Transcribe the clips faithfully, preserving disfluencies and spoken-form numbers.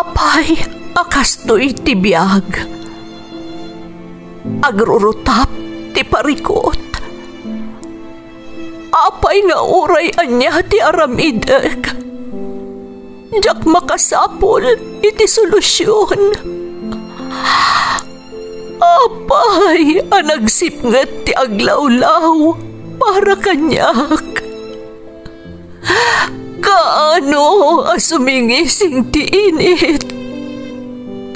Apay a kastoy ti biag? Agrurutap ti parikut. Apay nga uray ania ti aramidek, diak makasapul iti solusion. Apay a nagsipnget ti aglawlaw para kaniak? Kaano a sumingising ti init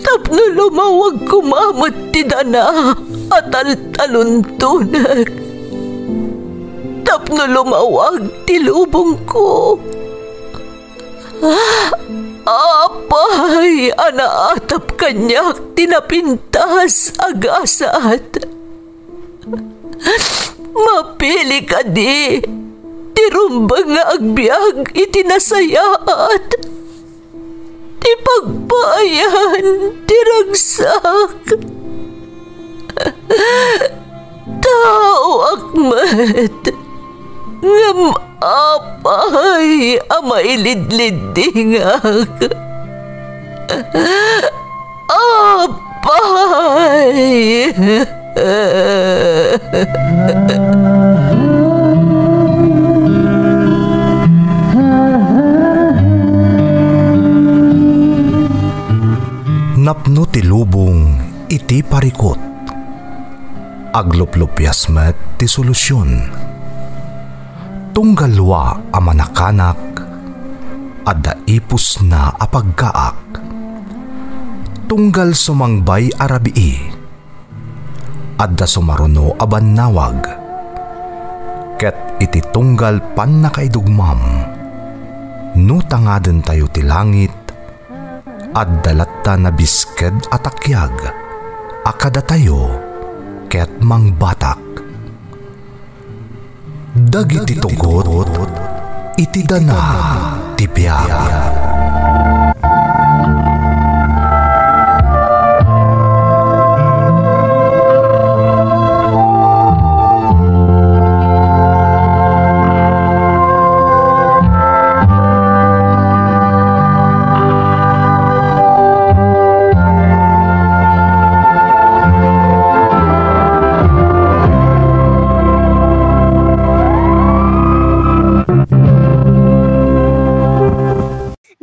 tapno lumawag koma met ti dana a taltaluntonek, tapno lumawag ti lubongko? Apay a naatap kaniak ti napintas a gasat? Mapili kadi ti rumbeng nga agbiag iti nasayaat, ti pagpaayan ti ragsak? Taoak met, ngem apay a mailidliddingak? Apay! Napno ti lubong iti parikut. Agluplupias met ti solusion. Tunggal lua a manakanak, adda ipusna a pagkaak. Tunggal sumangbay a rabii, adda sumaruno a bannawag. Ket iti tunggal pannakaidugmam, no tangadentayo ti langit, adda latta nabisked a takiag a kadatayo ket mangbatak. Dagiti tugot iti dana ti biag.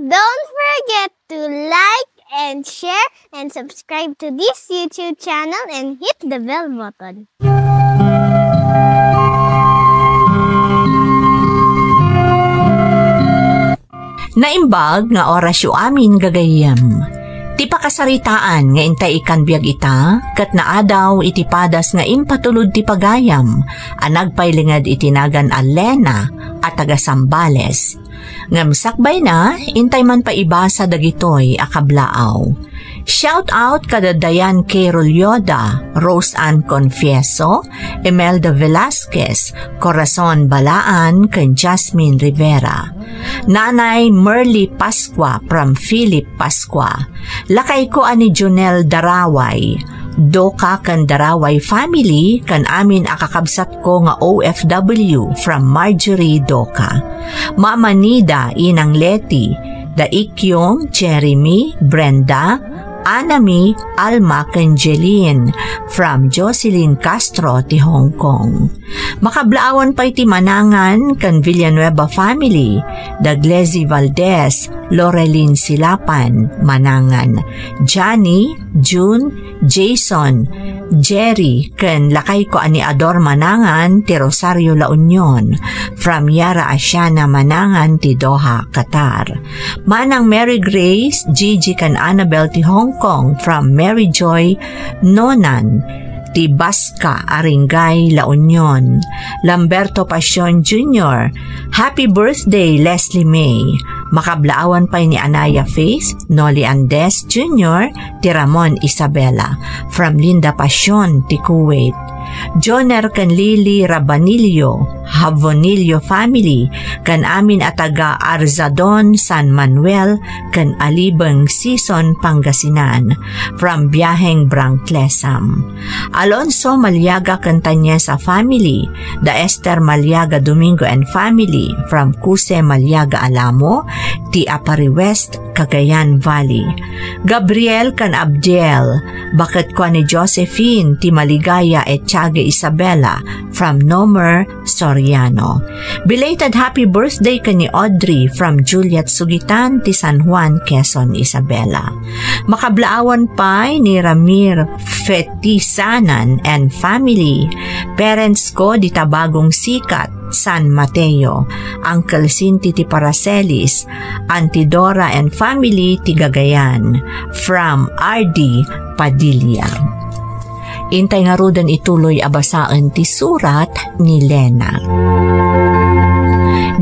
Don't forget to like and share and subscribe to this YouTube channel and hit the bell button. Naimbag nga orasyo amin, gagayyem. Ti pakasaritaan nga intay ikkan biag ita, ket naadaw iti padas nga impatulod ti pagayam a nagpailinged iti nagan a Lena a taga Zambales. Ngem sakbayna, intay man paibasa dagitoy a kablaaw. Shout out kada Diane K. Rolyoda, Rose Ann Confieso, Imelda Velasquez, Corazon Balaan, ken Jasmine Rivera. Nanay Merly Pascua from Philip Pascua. Lakayko a ni Jonel Daraway, Doka ken Daraway family, ken amin a kakabsatko nga O F W from Marjorie Doka. Mama Nida, Inang Leti, Da Ikyong, Jeremy, Brenda, Anami, Alma, ken Jeline from Jocelyn Castro ti Hong Kong. Makablaawan pay ti Manangan ken Villanueva family, da Glezi Valdez, Lorelyn Silapan, Manangan, Johnny, June, Jason, Jerry, ken lakayko a ni Ador Manangan ti Rosario La Union, from Yara Asiana Manangan ti Doha, Qatar. Manang Mary Grace, Gigi, ken Annabel ti Hong Kong, from Mary Joy Nonan ti Basca, Aringay, La Union. Lamberto Pasion Junior, happy birthday, Leslie May. Makablaawan pay ni Anaya Faith, Noli Andes Junior, ti Ramon Isabela, from Linda Pasion ti Kuwait. Joner ken Lily Rabanillo, Habonillo family, ken amin a taga Arzadon, San Manuel, ken Alibeng, Sison, Pangasinan, from Biaheng Brangtlesam. Alonso Maliaga ken Tanyesa family, da Esther Maliaga Domingo and family, from Cuse Maliaga Alamo, ti Apari West, Cagayan Valley. Gabriel ken Abdiel, baket kua ni Josephine ti Maligaya Etiaga Isabela from Nomer, Soriano. Belated happy birthday ken ni Audrey from Juliet Sugitan ti San Juan, Quezon, Isabela. Makablaawan pay ni Ramir Fetisanan and family. Parents ko dita Bagong Sikat, San Mateo. Uncle Sinti ti Paracelis, Auntie Dora and family ti Gagayan. From R D Padilla. Intay ngaruden ituloy a basaen ti surat ni Lena.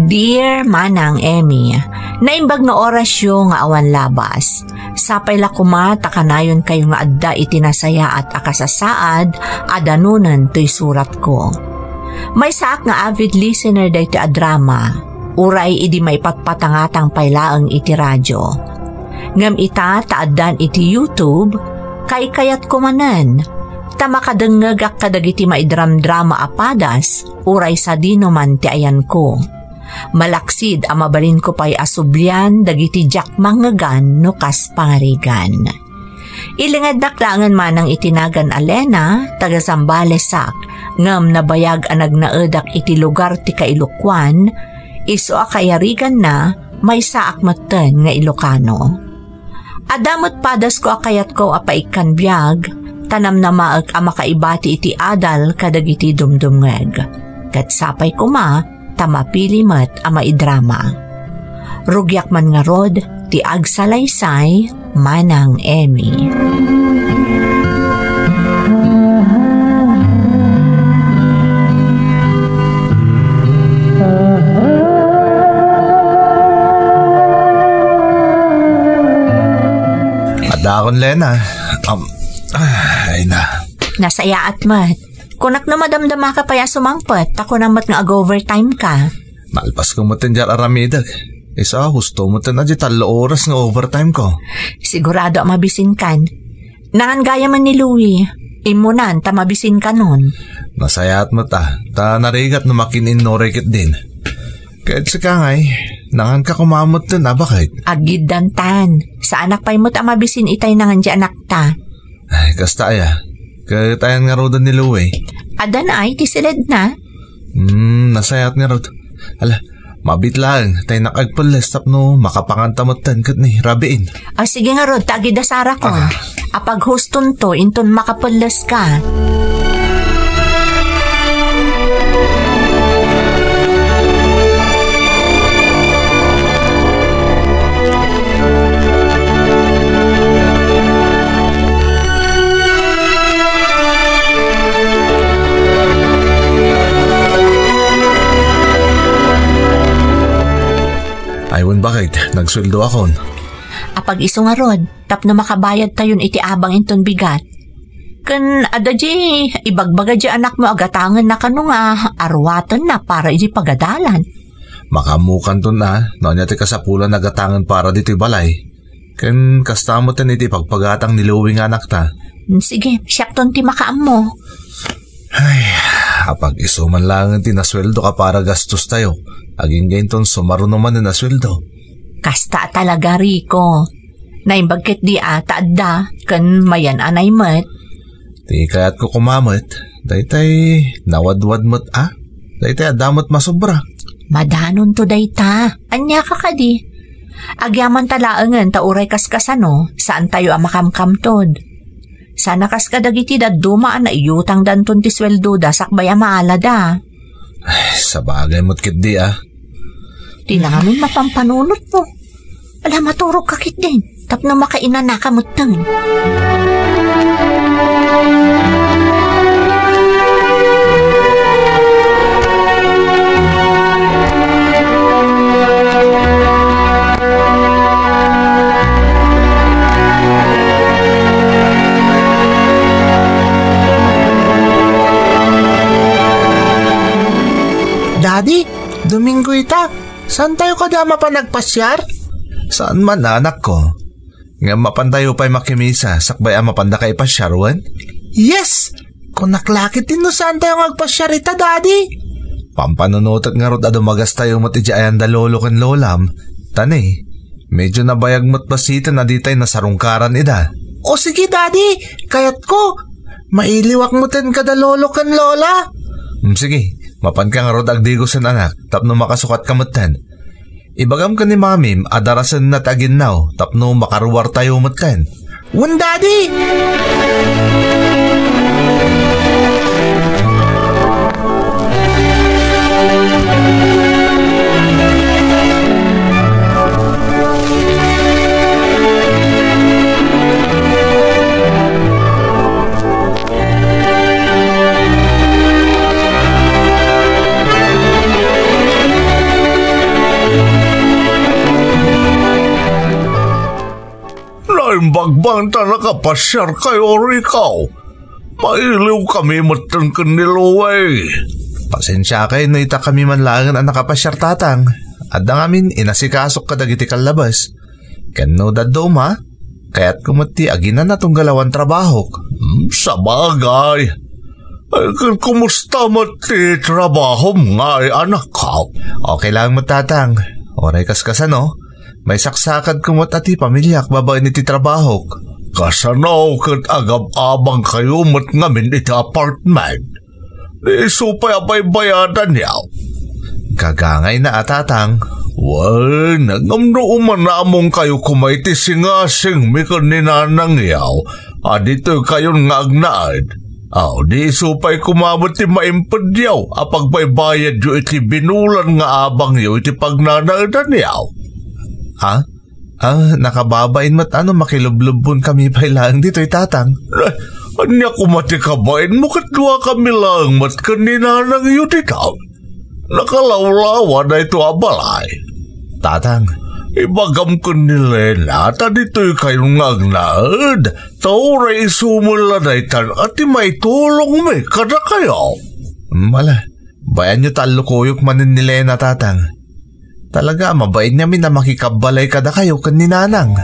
Dear Manang Emmy, naimbag nga orasyo nga awan labas. Sapay la koma ta kanayonkayo nga adda iti nasayaat a kasasaad a danunen toy suratko. Maysaak nga avid listener daytoy a drama, uray idi maipatpatangatang pay laeng iti radio. Ngem ita ta addan iti YouTube, kaykayatko manen, ta makadengngegak kadagiti maidramdrama a padas uray sadino man ti ayanko. Malaksid a mabalinko pay a sublian dagiti diak mangngegan no kas pangarigan. Ilingednak laengen manang iti nagan a Lena, taga Zambales-ak, ngem nabayag a nagnaedak iti lugar ti kailokuan, isu a kayariganna, maysaak metten nga Ilocano. Adda met padasko a kayatko a paikkan biag, ta namnamaek a makaibati iti adal kadagiti dumdumngeg. Ket sapay koma, ta mapili met a maidrama. Rugiak man ngarud ti agsalaysay, Manang Emmy. Adakon, Lena. Um, ay na. Nasayaat met. Kunak no madamdama ka pay a sumangpet, ta kunam met nga ag-overtime ka. Nalpas ko met ti diak aramidek. Isu a husto met ti tallo oras nga overtime ko. Sigurado a mabisinkan. Nangan gayam ni Louie. Immunan ta mabisinkanon. Nasayaat met a, ta narigat no makin-innoray ketdin. Ket sika ngay, nangan ka koma met ti abaket. Agiddantan. Saanak pay met a mabisin itay nangan ti anakta. Ay, kasta aya. Ket ayan ngaruden ni Louie? Addan ay ti siledna. Hmm, nasayaat ngarud. Ala, mabit laeng, tay nak agpelles tapno makapanganta metten ket ni rabiin. Ah, sige ngarud, ta agidasarako. Ah. Apaghustonto, inton makapelles ka. Ay, wen, baket, nagsueldoakon. Apag-isu ngarud, tapno makabayadtayon iti abang inton bigat. Ken adda di ibagbaga di anakmo a gatangenna kano nga aruatenna para iti pagadalan. Makaammokanton a, no ania ti kasapulan a gatangen para ditoy balay. Ken kasta met iti pagpagatang ni Louie nga anakta. Hmm, sige, siakton ti makaammo. Ay, apag-isu man laeng ti nasueldo ka para gastostayo. Agingga inton sumaruno manen a sueldo. Kasta talaga, Rico. Naimbag ketdi a ta adda, ken mayan-anay met. Ti kayatko koma met, daytay nawadwad met a, daytay adda met masobra. Madanonto dayta. Ania ka kadi? Agyamanta laengen ta uray kaskasano, saantayo a makamkamtod. Sana kas kadagiti dadduma a naiyutangdanton ti sueldoda sakbay a maalada. Ay, sabagay met ketdi a. Ti nangamin mapampanunotmo. Ala, maturog ka ketdin, tapno makainanaka metten. Daddy, Domingo ita. Saantayo kadi a mapan agpasiar? Saan man, anakko. Ngem mapantayo pay makimisa, sakbay a mapandaka ipasiar, wen? Yes! Kunak la ketdin no saantayo nga agpasiar ita, Daddy. Pampanunotek ngarud a dumagastayo met idiay ayan da lolo ken lolam. Ta ni, Medyo nabayag met basiten a ditay nasarungkaran ida. O sige, Daddy, kayatko. Mailiwak metten kada lolo ken lola. Hmm, sige, mapanka ngarud agdigosen, anak, tapno makasukatka metten. Ibagam ken ni Mamim a darasenna ti aginnaw tapno makaruartayo metten. Wen, Daddy! Naimbag man ta nakapasiarkayo, Rico. Mailiwkami metten ken ni Louie. Pasensiakay no ita kami man laengen a nakapasiar, Tatang. Adda ngamin inasikasok kadagiti kallabas. Ken no dadduma, kayatko met ti aginana tunggal awan trabahok. Hmm, sabagay. Ay, ken kumusta met ti trabahom ngay, anakko? Okay laeng met, Tatang. Uray kaskasano, maisaksakadko met a ti pamiliak babaen iti trabahok. Kasano ket agab-abangkayo met ngamin iti apartment? Di isu pay a baybayadanyo? Kagangayna a, Tatang. Wen, ngem no umanamongkayo koma iti singasingmi ken ni nanangyo a ditoykayon nga agnaed, aw, di isu pay koma met ti maimpedyo a pagbaybayadyo iti binulan nga abangyo iti pagnanaedanyo? Ha? Ah, nakababain met a no makilublubbonkami pay laeng ditoy, Tatang. Eh, ania koma ti kabainmo ket duakami laeng met ken ni nanangyo ditoy? Nakalawlawa daytoy a balay. Tatang. Ibagam ken ni Lena ta ditoykayon nga agnaed, ta uray isu met la daytan a ti maitulongmi kadakayo. Mala, bayanyo ta allukuyok manen ni Lena, Tatang. Talaga a mabain ngamin a makikabbalay kadakayo ken ni Nanang.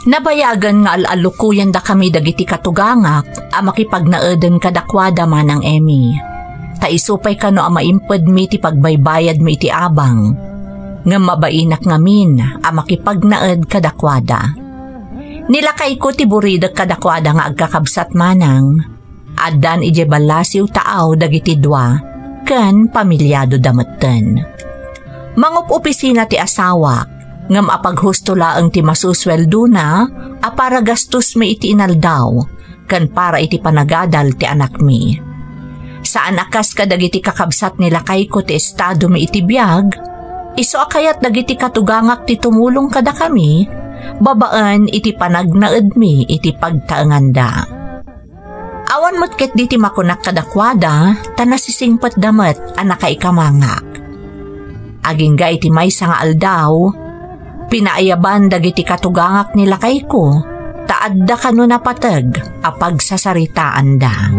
Nabayagen nga al-alukuyendakami dagiti katugangak a makipagnaeden kadakuada, Manang Emmy. Ta isu pay kano a maimpedmi ti pagbaybayadmi iti abang, ngem mabainak ngamin a makipagnaed kadakuada. Ni lakayko ti buridek kadakuada nga agkakabsat, Manang. Addan idiay ballasiw taaw dagiti dua, ken pamiliadoda metten. Mangup-opisina ti asawak, ngem apaghusto laeng ti masusueldona a para gastosmi iti inaldaw, ken para iti panagadal ti anakmi. Saan a kas kadagiti kakabsat ni lakayko ti estadomi iti biag, isu a kayat dagiti katugangak ti tumulong kadakami, babaen iti panagnaedmi iti pagtaenganda. Awan met ketdi ti makunak kadakuada, ta nasisingpetda met a nakaikamangak. Agingga iti maysa nga aldaw, pinaayaban dagiti katugangak ni lakayko, ta adda kano napateg a pagsasaritaanda.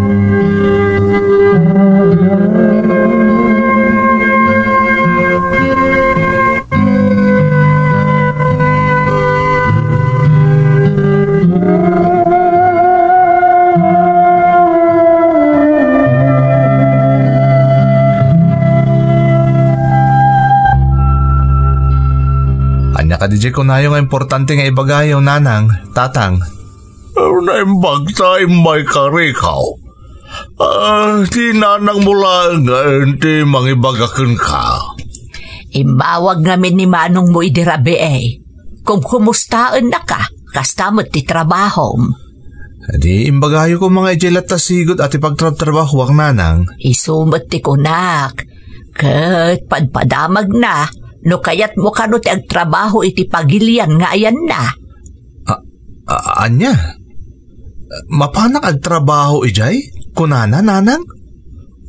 Ania kadi diay kunayo nga importante nga ibagayo, Nanang, Tatang? Naimbag ta immay ka, Rico. Ah, ti nanangmo laengen ti mangibaga kenka. Immawag ngamin ni manongmo idi rabii. Kumkumustaennaka, kasta met ti trabahom. Di imbagayo koma nga idiay latta sigud a ti pagtrabtrabahoak, Nanang. Isu met ti kunak. Ket padpadamagna no kayatmo kano ti agtrabaho iti pagilian nga ayanna. A-, a-, ania? Mapanak agtrabaho idiay? Kunana, Nanang?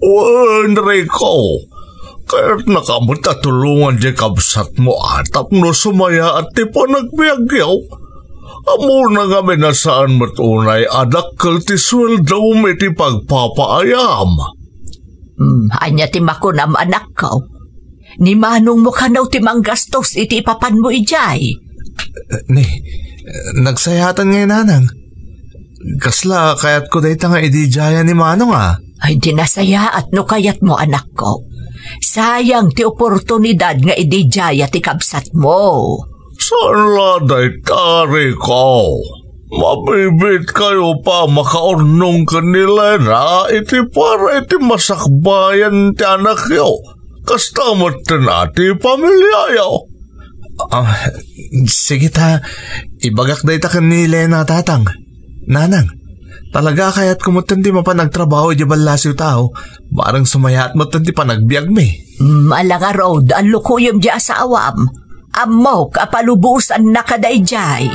Wen, Rico, kayatnaka met a tulongan diay kabsatmo a tapno sumayaat ti panagbiagyo. Ammona ngamin a saan met unay a dakkel ti sueldom iti pagpapaayam. Hmm, ania ti makunam, anakko? Ni manongmo kano ti manggastos iti ipapanmo idiay? Ni, nagsayaatan ngay, nanang. Kasla kayatko dayta nga idiay ni manong, a. Ay, di nasayaat no kayatmo, anakko. Sayang ti oportunidad nga idiay ti kabsatmo. Saan la dayta, Rico? Mabibiit kayo pa makaurnong ken ni Lena iti para iti masakbayan ti anakyo. Kasta metten a ti pamiliayo. Ah, sige ta, ibagak dayta ken ni Lena, tatang. Nanang, talaga a kayatko metten ti mapan agtrabaho idiay ballasiw tao, bareng sumayaat metten ti panagbiagmi. Mm, ala ngarud, allukoyem diay asawam. Ammok a palubosannaka daydiay.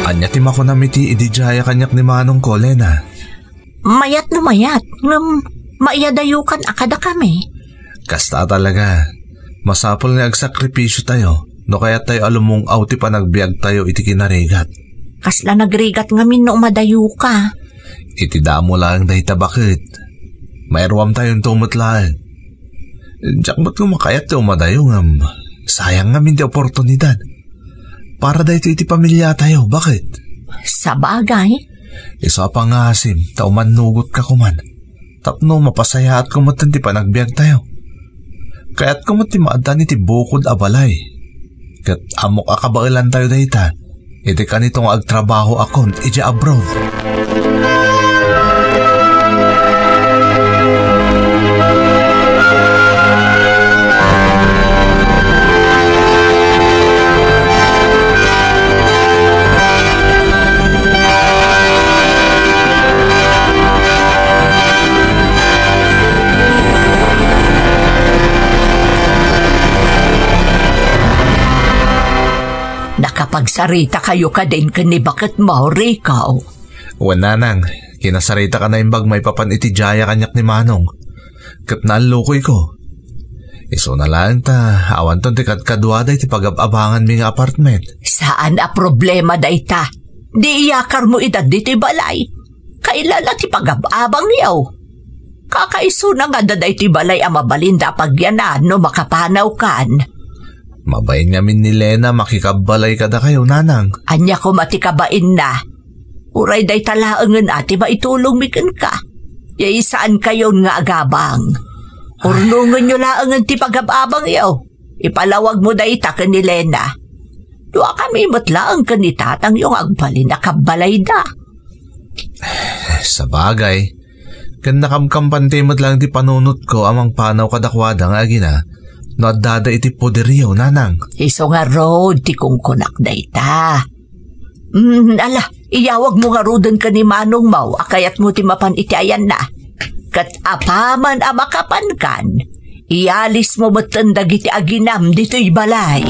Ania ti makunam iti idiay a kaniak ni manongko, Lena? Mayat no mayat, ngem maiyadayokan a kadakami. Kasta talaga. Masapul nga agsakripisio tayo no kayat tayo a lumung-aw ti panagbiag tayo iti kinarigat. Kasla nagrigat ngamin no umadayoka? Iti damo laeng dayta, baket. Mairuam tayo tumot laeng. Diak met nga makayat ti umadayo ngem sayang ngamin ti oportunidad. Para daytoy iti pamilya tayo, baket. Sabagay. Isu a pangasim ta umannugot ka kuman. Tapno mapasayaat ko met ti panagbiag tayo. Kayat ko met ti maaddan iti bukod a balay. Ket ammok a kabaelan tayo dayta. Iti kanito nga agtrabaho akon iti abroad. Nakapagsarita kayo kadin ken ni baket Mauricio? Wen, nanang, kinasarita ka naimbag maipapan iti diay a kaniak ni Manong. Ket naallukoyko. Isuna laeng ta awanton ti kadkaduada iti pagab-abanganmi nga apartment. Saan a problema dayta. Di iyakarmo ida ditoy balay. Kailala ti pagab-abangyo. Kakaisuna nga adda daytoy balay a mabalinda a pagyanan no makapanawkan. Mabain ngamin ni Lena makikabbalay kadakayo, nanang. Ania koma ti kabainna? Uray dayta laengen a ti maitulongmi kenka. Diay saankayon nga agabang. Ay. Urnongenyo laengen ti pagab-abangyo. Ipalawagmo dayta ken ni Lena. Duakami met laeng ken ni tatangyo nga agbalin a kabbalayda. Sabagay, ken nakamkampanti met laeng ti panunotko a mangpanaw kadakuada nga agina no addada iti poderyo, nanang. Isu ngarud ti kunkunak dayta. Mm, ala, iyawagmo ngaruden ken ni manongmo a kayatmo ti mapan iti ayanna. Ket apaman a makapankan, iyalismo metten dagiti aginam ditoy balay.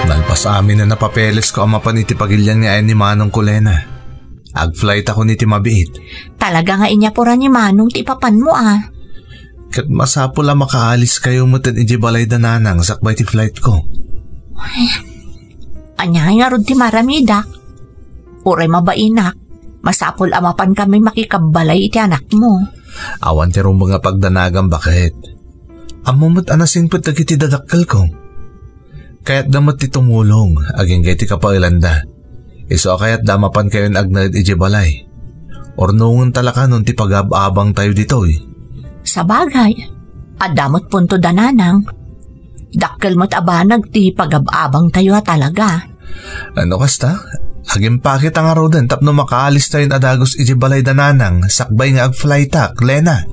Nalpas amin a napapelesko a mapan iti pagilian nga ayan ni Manongko, Lena. Agflight ako iti mabiit. Talaga nga inyapura ni Manong ti ipapanmo, a. Ket masapul a makaaliskayo metten iti balayda, nanang, sakbay ti flightko. Ay, ania ngarud ti maramidak? Uray mabainak, masapul a mapankami makikabbalay iti anakmo. Awan ti rumbeng a pagdanagam, baket. Ammom met a nasingpet dagiti dadakkelko. Kayatda met ti tumulong agingga iti kapaelanda. Isu a kayatda a mapankayon agnaed idiay balay. Urnongen ta la kanon ti pagab-abangtayo ditoy. Sabagay, adda met punto da Nanang. Dakkel met a banag ti pagab-abangtayo a talaga. Ano kasta? Agimpaketa ngaruden tapno makaalistayon a dagus iti balay da Nanang sakbay nga agflytak, Lena.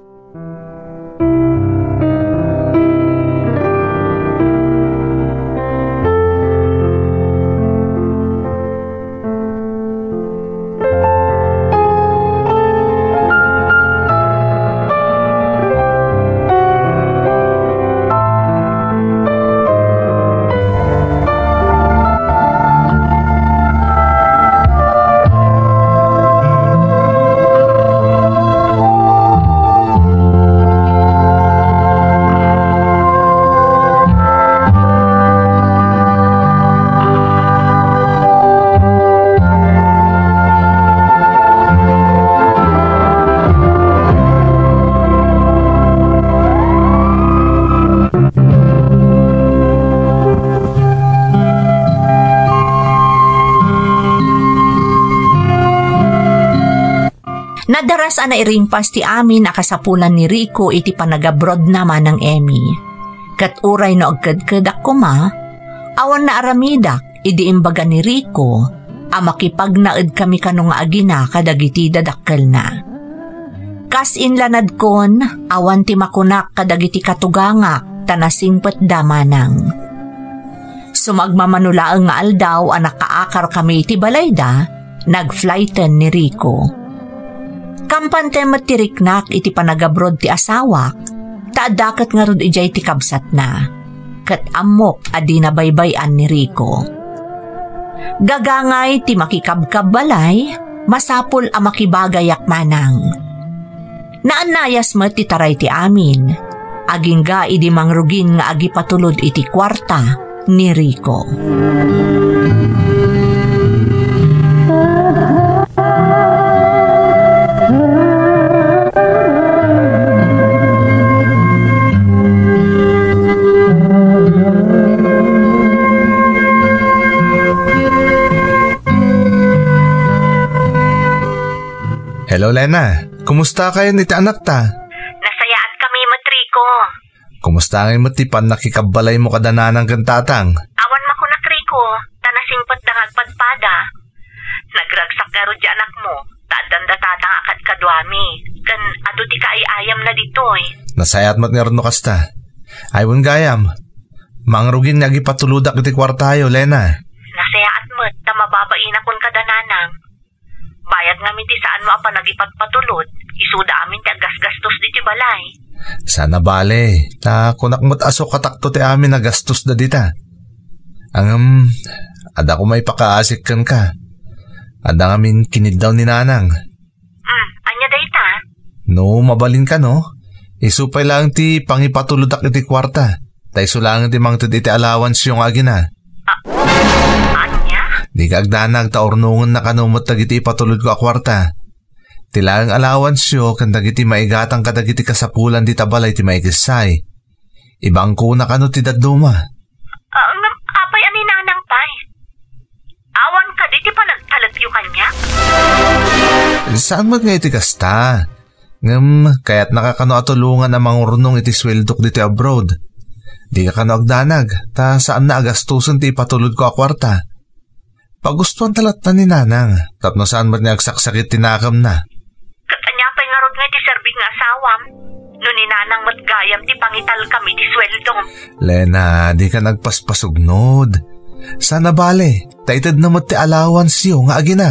Nadaras a nairingpas ti amin a kasapulan ni Rico iti panagabrodna manang Emmy. Ket uray no agkedkedak koma, awan naaramidak idi imbaga ni Rico a makipagnaedkami kano nga agina kadagiti dadakkelna. Kas inlanadkon, awan ti makunak kadagiti katugangak ta nasingpetda manang. Sumagmamano laeng nga aldaw a nakaakarkami iti balayda, nagflyten ni Rico. Kampante met ti riknak iti panagabrod ti asawak, ta adda ket ngarud idiay ti kabsatna. Ket ammok a dina baybay-an ni Rico. Gagangay ti makikabkabbalay, masapul a makibagayak manang. Naannayas met ti taray ti amin, agingga idi mangrugin nga agipatulod iti kuarta ni Rico. Hello, Lena. Kumusta kayon iti anakta? Nasayaatkami met, Rico. Kumusta ngay met ti pannakikabbalaymo kada nanang ken tatang? Awan makunak, Rico, ta nasingpetda nga agpadpada. Nagragsak ngarud ti anakmo, ta addanda tatang a kadkaduami, ken adu ti kaay-ayamna ditoy. Nasayaat met ngarud no kasta. Ay, wen gayam. Mangrugin nga agipatulodak iti kuartayo, Lena. Nasayaat met ta mababainakon kada nanang. Bayat ngamin ti saanmo a panagipatpatulod, isuda amin ti aggasgastos ditoy balay. Saan a bale, ta kunak met a sukatakto ti amin a gastos da dita. Ngem, adda koma ipakaasik kenka. Adda ngamin kiniddaw ni nanang. Hmm, ania dayta? No, mabalin kano, isu pay laeng ti pangipatulodak iti kuarta. Ta isu laeng ti mangted iti allowanceyo nga agina. A-, ania? Dika agdanag ta urnongenna kano met dagiti ipatulodko a kuarta. Ti laeng allowanceyo ken dagiti maigatang kadagiti kasapulan dita balay ti maikessay. Ibangkona kano ti dadduma. A, ngem apay a ni nanang pay? Awan kadi ti panagtalekyo kaniak? Saan met nga iti kasta. Ngem, kayatnaka kano a tulongan a mangurnong iti sueldok ditoy abroad. Dika kano agdanag, ta saanna a gastosen ti ipatulodko a kuarta. Pagustuanta latta ni nanang, tapno saan met nga agsaksakit ti nakemna. Ket ania pay ngarud nga iti serbik nga asawam? No ni nanang met gayam ti pangitalkam iti sueldom. Lena, dika agpaspasugnod. Saan a bale, ta itedna met ti allowanceyo nga agina.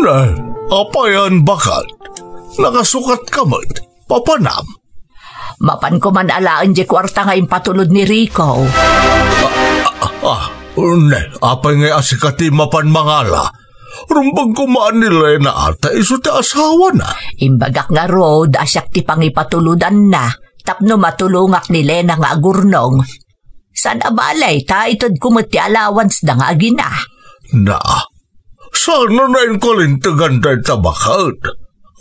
Ne, apay a bakat? Nakasukatka met. Papanam? Mapanko man alaen diay kuarta nga impatulod ni Rico. Ah, ah, ah, ne, apay ngay a sika ti mapan mangala? Rumbeng koma ni Lena ta isu ti asawana. Imbagak ngarud a siak ti pangipatulodanna tapno matulongak ni Lena nga agurnong. Saan a bale ta itedko met ti allowance da nga agina. Na, saan a nainkalintegan dayta baket?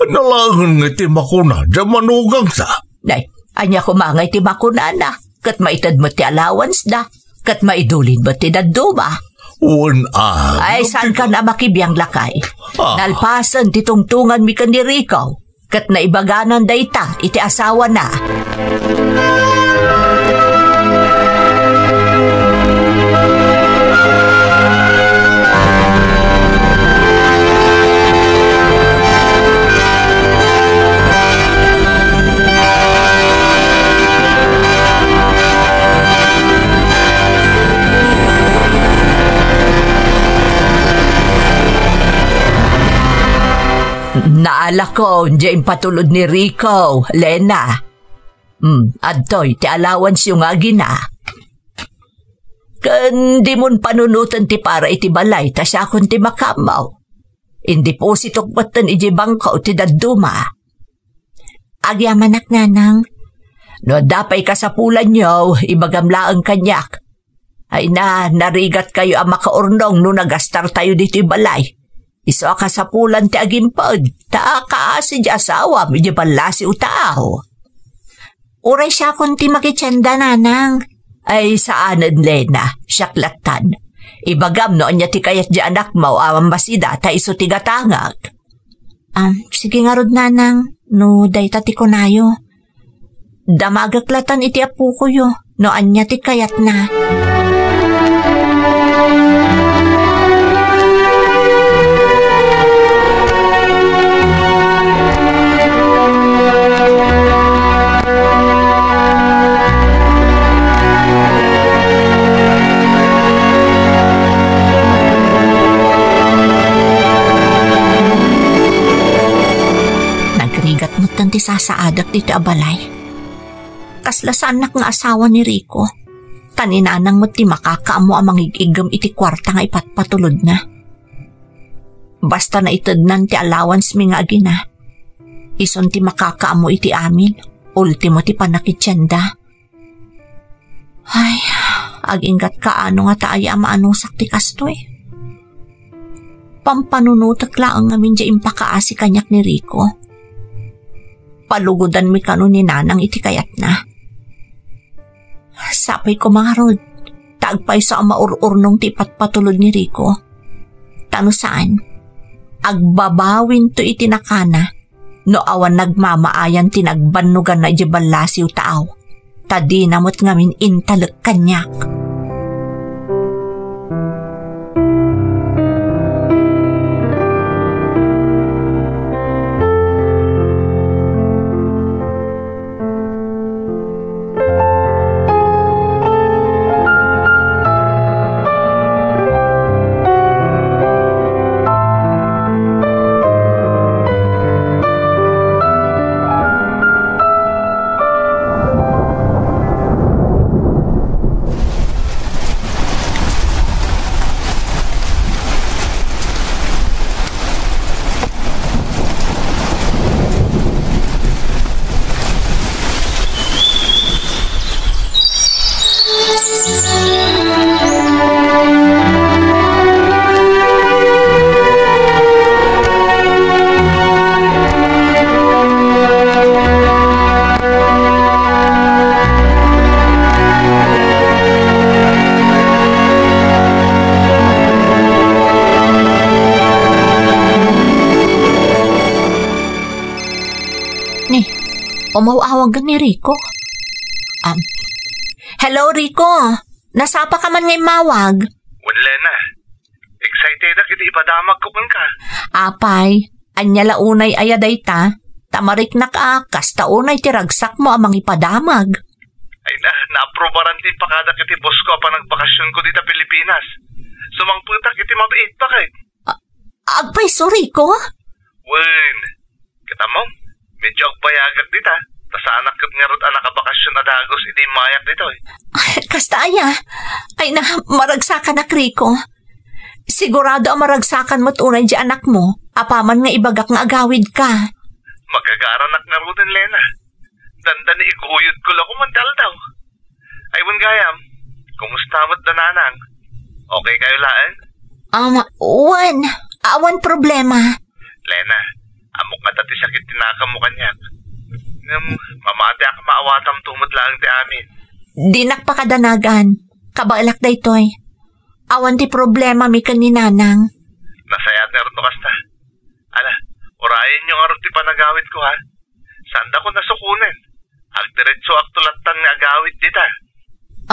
Ania laengen nga iti makuna diay manugangta? Nay, ania koma nga iti makunana? Ket maited met ti allowance da. Ket maidulin met ti dadduma. Wen a, Ay, no, saan ka na makibiang, lakay? Ah. Nalpasen ti tungtunganmi ken ni Rico. Ket naibaganan dayta iti asawana. Naalakon diay impatulod ni Rico, Lena. Hmm, adtoy ti allowance-yo nga agina. Ken dimon panunoten ti para iti balay ta siakon ti makaammo. Indepositok metten idiay bangko ti dadduma. Agyamanak, nanang. No adda pay kasapulanyo, ibagam laeng kaniak. Ay na, narigatkayo a makaurnong no nagastartayo ditoy balay. Isu a kasapulan ti agimped, ta kaasi ti asawam idiay ballasiw taaw. Uray siakon ti makitienda, nanang. Ay, saanen, Lena. Siak lattan. Ibagam no ania ti kayat ti anakmo a masida ta isu ti gatangek. Am, sige ngarud, nanang, no dayta ti kunayo. Damagek lattan iti apokoyo no ania ti kayatna. Nagrigat metten ti sasaadek ditoy a balay. Kasla saannak nga asawa ni Rico. Ta ni nanang met ti makakaammo a mangig-iggem iti kuarta nga ipatpatulodna. Basta naitednan ti allowance-mi nga agina. Isun ti makakaammo iti amin. Ultimo ti pannakitienda. Ay, aginggatka no nga ta aya a maanusak ti kastoy. Pampanunotek laeng ngamin diay impakaasi kaniak ni Rico. Palugodanmi kano ni nanang iti kayatna. Sapay koma ngarud, ta agpayso a maur-urnong ti ipatpatulod ni Rico. Ta no saan, agbabawinto iti nakana no awan nagmamaayan ti nagbannoganna idiay ballasiw taaw, ta dina met ngamin intalek kaniak. Ni, umaw-awag ni Rico. Um, hello, Rico. Nasapa ka man nga immawag? Wen, Lena. Excited ak iti ipadamagko kenka. Apay, ania la unay aya dayta? Ta mariknak a kasta unay ti ragsakmo a mangipadamag. Ay na, naaprobaran ti impakadak iti boss ko a panagbakasionko dita Pilipinas. Sumangpetak iti mabiit, baket. A-, agpayso, Rico? Wen, ket ammom, medyo agbayagak dita. Ta saanak ket ngarud a nakabakasion a dagus idi immayak ditoy. Kasta aya? Ay na, maragsakanak, Rico. Sigurado a maragsakan met unay di anakmo, apaman nga ibagak nga agawidka. Magagaranak ngaruden, Lena. Dandani iguyodko la koma ti aldaw. Ay, wen gayam, kumusta met da nanang? Okay kayo laeng? Um, wen, awan problema. Lena, ammok ngata ti sakit ti nakammo kaniak. Ngem, mamatiak a maawatam tumod laeng ti amin. Dinak pakadanagan. Kabaelak daytoy. Awan ti problemami ken ni nanang. Nasayaat ngarud no kasta. Ala, urayenyo ngarud ti panagawidko, ha? Saandakon a sukonen. Agdiretsoak to latta nga agawid dita.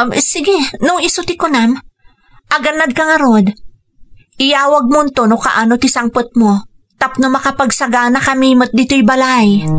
Um, sige, no isu ti kunam. Agannadka ngarud. Iyawagmonto no kaano ti sangpetmo. Tapno makapagsaganakami met ditoy balay.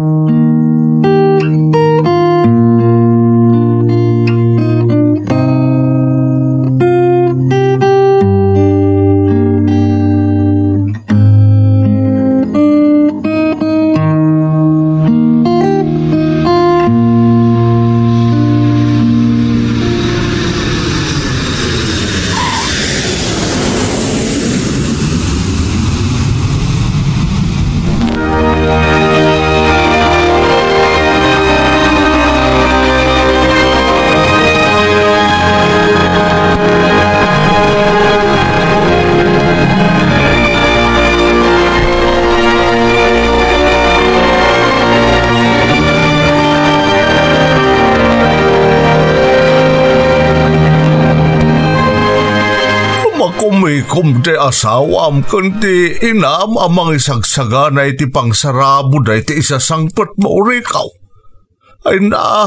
Makumikom ti asawam ken ti inam a mangisagsagana iti pangsaraboda iti isasangpetmo, Rico. Ay na,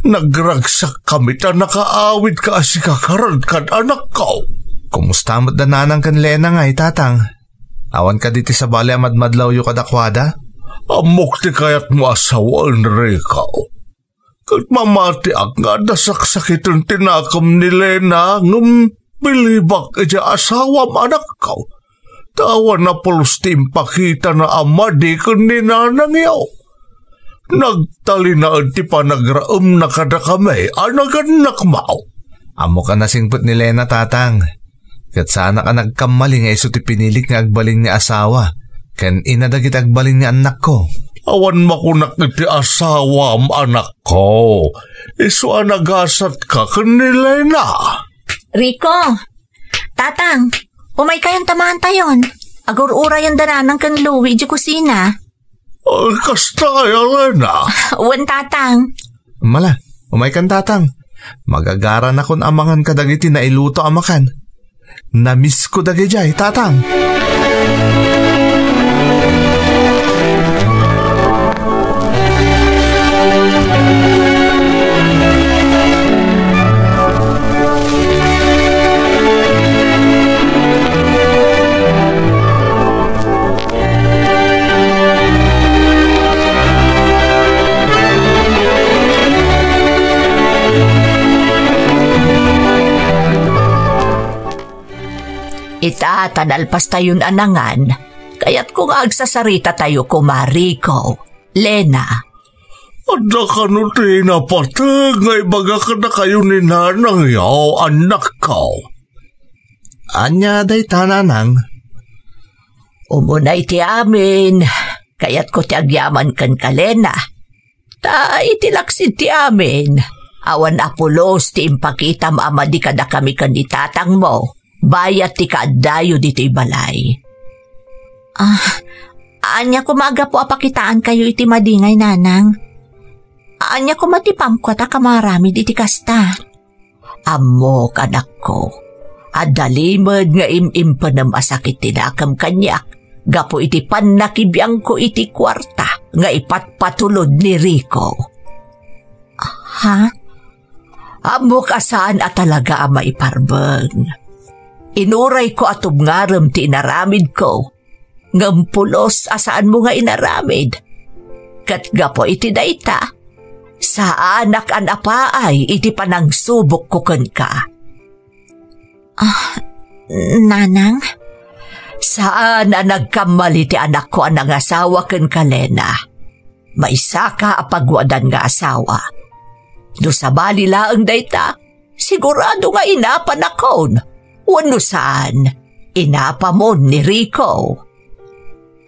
nagragsakkami ta nakaawidka a sika kad anakko. Kumusta met da nanang ken Lena ngay, tatang? Awan kadi ti sabali a madmadlawyo kadakuada? Ammok ti kayatmo a sawen, Rico. Ket mamatiak nga adda saksakiten ti nakem ni Lena, ngem bilibak idiay asawam, anakko. Ta awan a pulos ti impakitana a madi ken ni nanangyo. Nagtalinaed ti panagraemna kadakami a nagannakmo. Ammok a nasingpet ni Lena, tatang. Ket saanak a nagkamali nga isu ti pinilik nga agbalin nga asawa ken ina dagiti agbalin nga annakko. Awan makunak iti asawam, anakko. Isu a nagasatka ken ni Lena. Rico, Tatang, umaykayon ta maantayon. Agur-urayen da nanang ken Louie idiay kusina. Ah, kasta aya, Lena? Wen, Tatang. Mala, umaykan, Tatang. Magagaranakon a mangan kadagiti nailuto a makan. Namisko dagidiay, Tatang. Ita ta nalpastayon a nangan, kayatko nga agsasaritatayo koma, Rico, Lena. Adda kano ti napateg nga ibaga kadakayo ni nanangyo, annakko? Ania dayta, nanang? Umuna iti amin, kayatko ti agyaman kenka, Lena. Ta iti laksid ti amin, awan a pulos ti impakitam a madi kadakami ken ni tatangmo, bayat ti kaaddayo ditoy balay. Ah, ania koma a gapu a pakitaankayo iti madi ngay, nanang? Ania koma ti pamko a ta kamaramid iti kasta? Ammok, anakko, adda limed nga im-impenem a sakit ti nakem kaniak gapu iti pannakibiangko iti kuarta nga ipatpatulod ni Rico. Ha? Ammok a saan a talaga a maiparbeng. Inurayko a tubngarem ti inaramidko, ngem pulos a saanmo nga inaramid. Ket gapu iti dayta, saanak a napaay iti panangsubokko kenka. Ah, nanang? Saan a nagkamali ti anakko a nangasawa kenka, Lena. Maysaka a paguadan nga asawa. No sabali laeng dayta, sigurado nga inapanakon. Wenno saan, inapamon ni Rico.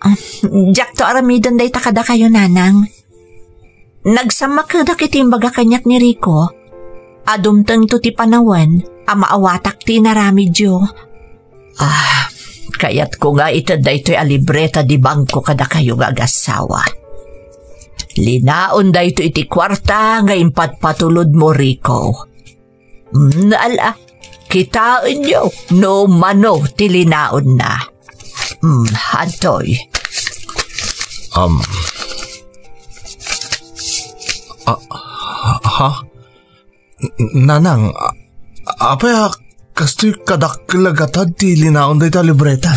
Ah, diakto aramiden dayta kadakayo, Nanang. Nagsammakedak iti imbaga kaniak ni Rico. A dumtengto ti panawen a maawatak ti inaramidyo. Ah, kayatko nga ited daytoy a libreta di bangko kadakayo nga agassawa. Linaon daytoy iti kuarta nga impatpatulodmo, Rico. Mm, ala, kitaenyo no mano ti linaonna. Mm, adtoy. Um. Ah, ha? Nanang, a-, apay a kastoy kadakkel a gatad ti linaon dayta libreta?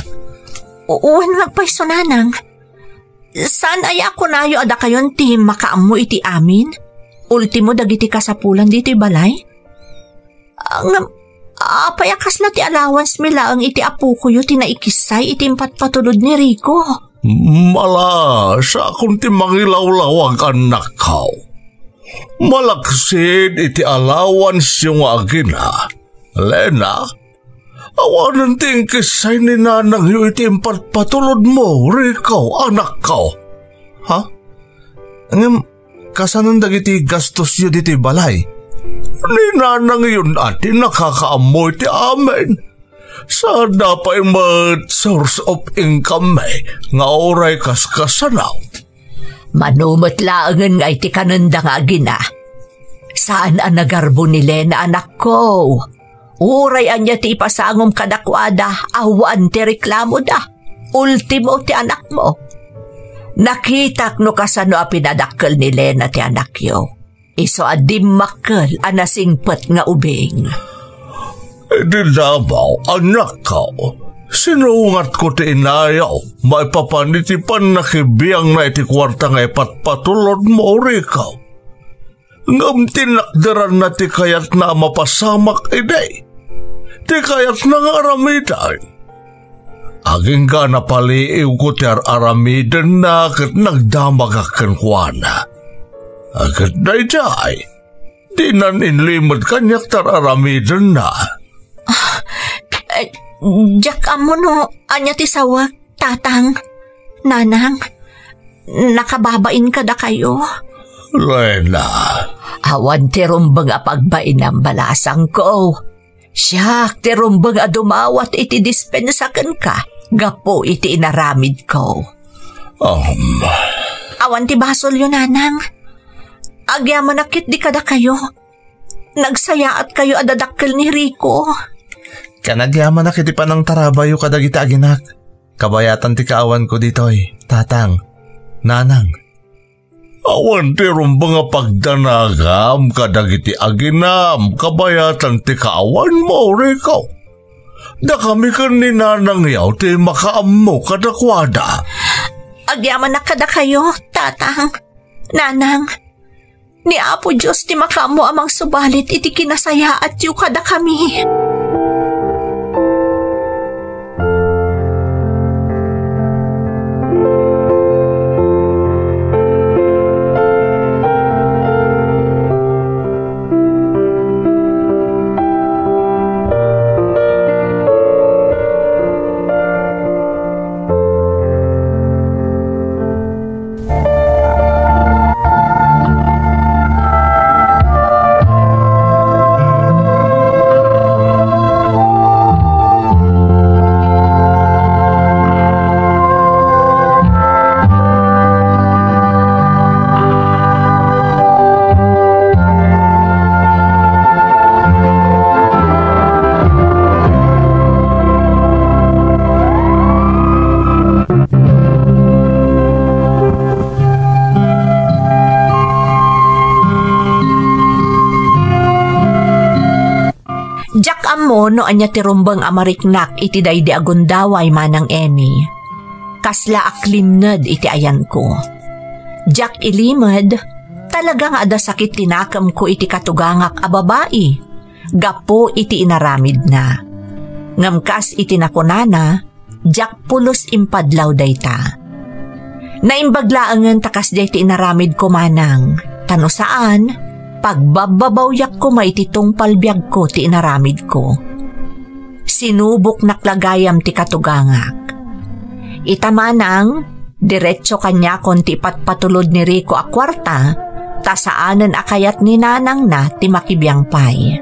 Wen nga agpayso, Nanang. Saan aya a kunayo a dakayon ti makaammo iti amin? Ultimo dagiti kasapulan ditoy balay? Ah, ngem, apay a kasla ti allowance mi laeng iti apokoyo ti naikissay iti impatpatulod ni Rico? Mala, sakon ti mangilawlawag, annakko. Malaksid iti allowance-yo nga agina, Lena, awanen ti inkissay ni nanangyo iti impatpatulodmo, Rico, anakko. Ha? Ngem, kasanon dagiti gastosyo ditoy balay? Ni nanangyon a ti nakakaammo iti amin. Saanda pay met source of income-mi nga uray kaskasano. Mano met laengen nga iti kanenda nga agina. Saan a nagarbo ni Lena, anakko. Uray ania ti ipasangom kadakuada, awan ti reklamoda. Ultimo ti anakmo. Nakitak no kasano a pinadakkel ni Lena ti anakyo. Isu a dimmakkel a nasingpet nga ubing. Idi damo, annakko, sinungatko ti inayo maipapan iti pannakibiangna iti kuarta nga ipatpatulodmo, Rico. Ngem tinakderanna ti kayatna a mapasamak idi. Ti kayatna nga aramiden. Agingga napaliiwko ti ar-aramidenna ket nagdamagak kenkuana. Ket daydiay, dinan inlimed kaniak ti ar-aramidenna. Ah, eh, diak ammo no ania ti sawek, Tatang, Nanang, nakababain kadakayo. Lena. Awan ti rumbeng a pagbainam, balasangko. Siak ti rumbeng a dumawat iti dispensa kenka gapu iti inaramidko. Um. Awan ti basolyo, Nanang. Agyamanak ketdi kadakayo. Nagsayaatkayo a dadakkel ni Rico. Ken agyamanak iti panangtarabayyo kadagiti aginak. Kabayatan ti kaawanko ditoy, Tatang, Nanang. Awan ti rumbeng a pagdanagam kadagiti aginam kabayatan ti kaawanmo, Rico. Dakami ken ni nanangyo ti makaammo kadakuada. Agyamanak kadakayo, Tatang, Nanang. Ni Apo Dios ti makaammo a mangsubalit iti kinasayaatyo kadakami. Diak ammo no ania ti rumbeng a mariknak iti daydi a gundaway, Manang Emmy. Kasla aklimned iti ayanko. Diak ilimed, talaga nga adda sakit ti nakemko iti katugangak a babai gapu iti inaramidna. Ngem kas iti nakunana, diak pulos impadlaw dayta. Naimbag laengen ta kasdiay ti inaramidko, Manang, ta no saan, pagbabbabawiak koma iti tungpal biagko ti inaramidko. sinuboknak la gayam ti katugangak. Ita manang, diretso kaniakon ti ipatpatulod ni Rico a kuarta, ta saanen a kayat ni nanangna ti makibiang pay.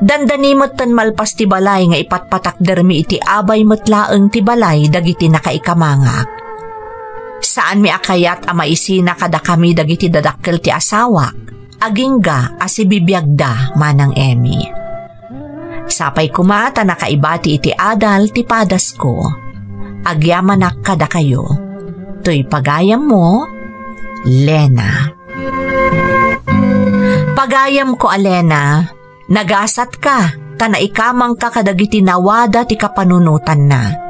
Dandani metten malpas ti balay nga ipatpatakdermi iti abay met laeng ti balay dagiti nakaikamangak. Saanmi a kayat a maisina kadakami dagiti dadakkel ti asawak, agingga a sibibiagda, Manang Emmy. Sapay koma ta nakaibati iti adal ti padasko. Agyamanak kadakayo. Toy pagayammo, Lena. Pagayamko a Lena, nagasatka, ta naikamangka kadagiti nawada ti kapanunotanna.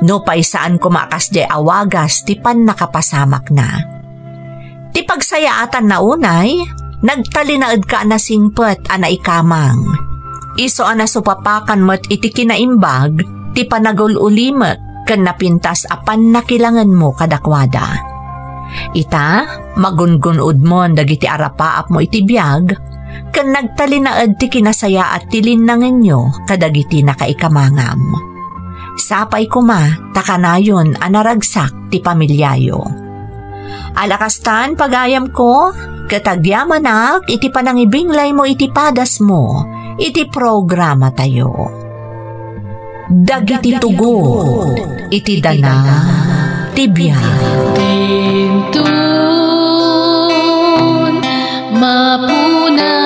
Nupay saan koma a kasdiay a wagas ti pannakapasamakna. Ti pagsayaatanna unay, nagtalinaedka a nasingpet a naikamang. Isu a nasupapakan met iti kinaimbag ti panagul-ulimek ken napintas a pannakilangenmo kadakuada. Ita, magungun-odmon dagiti arapaapmo iti biag, ken nagtalinaed ti kinasayaat ti linnangenyo kadagiti nakaikamangam. Sapay koma ta kanayon a naragsak ti pamiliayo. Ala kastan, pagayamko, ket agyamanak iti panangibinglaymo iti padasmo iti programatayo. Dagiti tugor iti dana ti biag. Inton mapuna